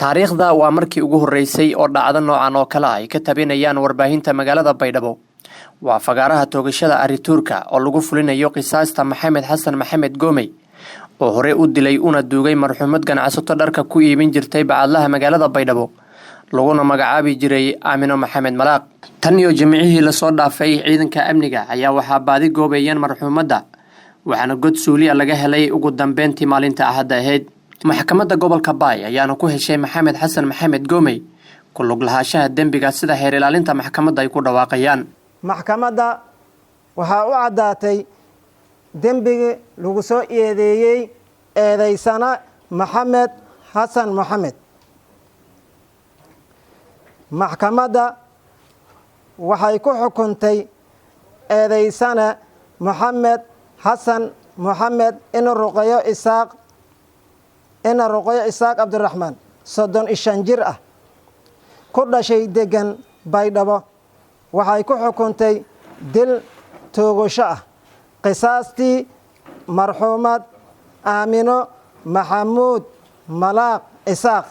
Taariikhda waa markii ugu horreysay oo dhacdo noocan oo kale ay ka tabinayaan warbaahinta magaalada Baydhabo. Waa fagaaraha toogashada Arituurka oo lagu fulinayo qisaasta Maxamed Xasan Maxamed Goomey, oo hore u dilay una duugay marxuumad ganacsato dharka ku iibin jirtay bacadlaha magaalada Baydhabo, laguna magacaabi jiray Aamino Maxamed Malaaq. Tan iyo Jimcihii lasoo dhaafay, ciidanka amniga ayaa waxaa baadi goobayeen marxuumadda, waxaana god suuliya laga helay ugu dambeyntii maalinta Axadda ahayd. Maxkamadda gobolka Baay ayaana ku heshay Maxamed Xasan Maxamed Goomey ku lug lahaanshaha dembiga, sida xeer ilaalinta maxkamadda ay ku dhawaaqayaan. Maxkamadda waxaa u caddaatay dembigii lagu soo eedeeyey eedaysana Maxamed Xasan Moxamed. Maxkamadda waxay ku xukuntay eedaysana Moxamed Xasan Moxamed ina Ruqeyo Isaaq Cabdiraxmaan, 35 jir ah, ku dhashay, degan Baydhabo. Waxay ku xukuntay dil toogasho ah, qisaastii marxuumad Aamino Maxamuud Malaaq Isaaq.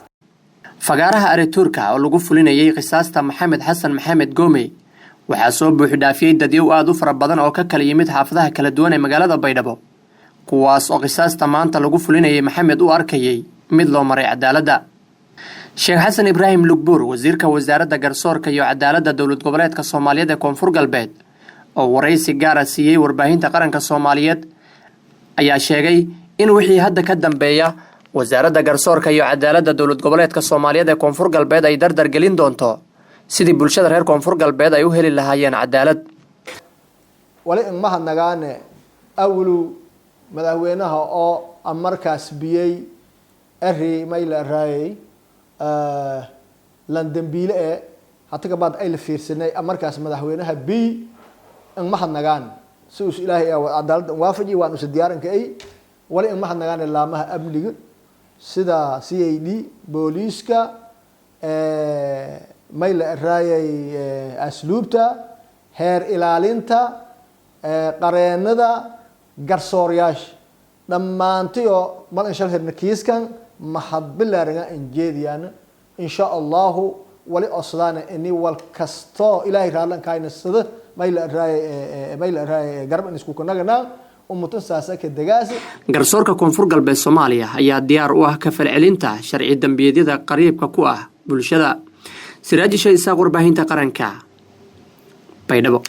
Fagaaraha Arituurka oo lagu fulinayay qisaasta Maxamed Xasan Maxamed Goomey waxaa soo buuxidhaafiyey dadyow aada u fara badan oo ka kala yimid xaafadaha kala duwan ee magaalada Baydhabo, kuwaas oo qisaasta maanta lagu fulinayay Maxamed u arkayay mid loo maray cadaaladda. Sheekh Xasan Ibraahim Lugbuur, wasiirka wasaaradda garsoorka iyo cadaaladda Dowlad Goboleedka Soomaaliyeed ee Koonfur Galbeed, oo waraysi gaara siiyey warbaahinta qaranka Soomaaliyeed, ayaa sheegay in wixii hadda ka dambeeya wasaaradda garsoorka iyo cadaaladda Dowlad Goboleedka Soomaaliyeed ee Koonfur Galbeed ay dardar gelin doonto sidii bulshada reer Koonfur Galbeed ay u heli lahaayeen cadaalad. Wali in mahadnagaane awlu madaxweynaha oo markaas biyey eri mayla raayay lan dambiile e hata kabaad ay la fiirsanay. Markaas madaxweynaha biy in mahadnagaan si us Ilaahay cadaaladda waafaji waan usa diyaaranka ay. Wali in mahadnagaane laamaha amniga sida CID, booliiska, mayla raayay, asluubta, heer ilaalinta, qareenada, garsooryaasha dhammaantiyo mal in shal hirna kiiskan mahad bilaariga injeediyaan. Insha Allahu wali osdaana ini wal kasto Ilaahay raalan kaayna sida mayla raayay garab in isku kanaganaa umutan saasa ka degaasi. Garsoorka Koonfur Galbeed Soomaaliya ayaa diyaar u ah ka falcelinta sharci dambiyeedyada qariibka ku ah bulshada. Siraajisha Isaaq, warbaahinta qaranka, Baydhabo.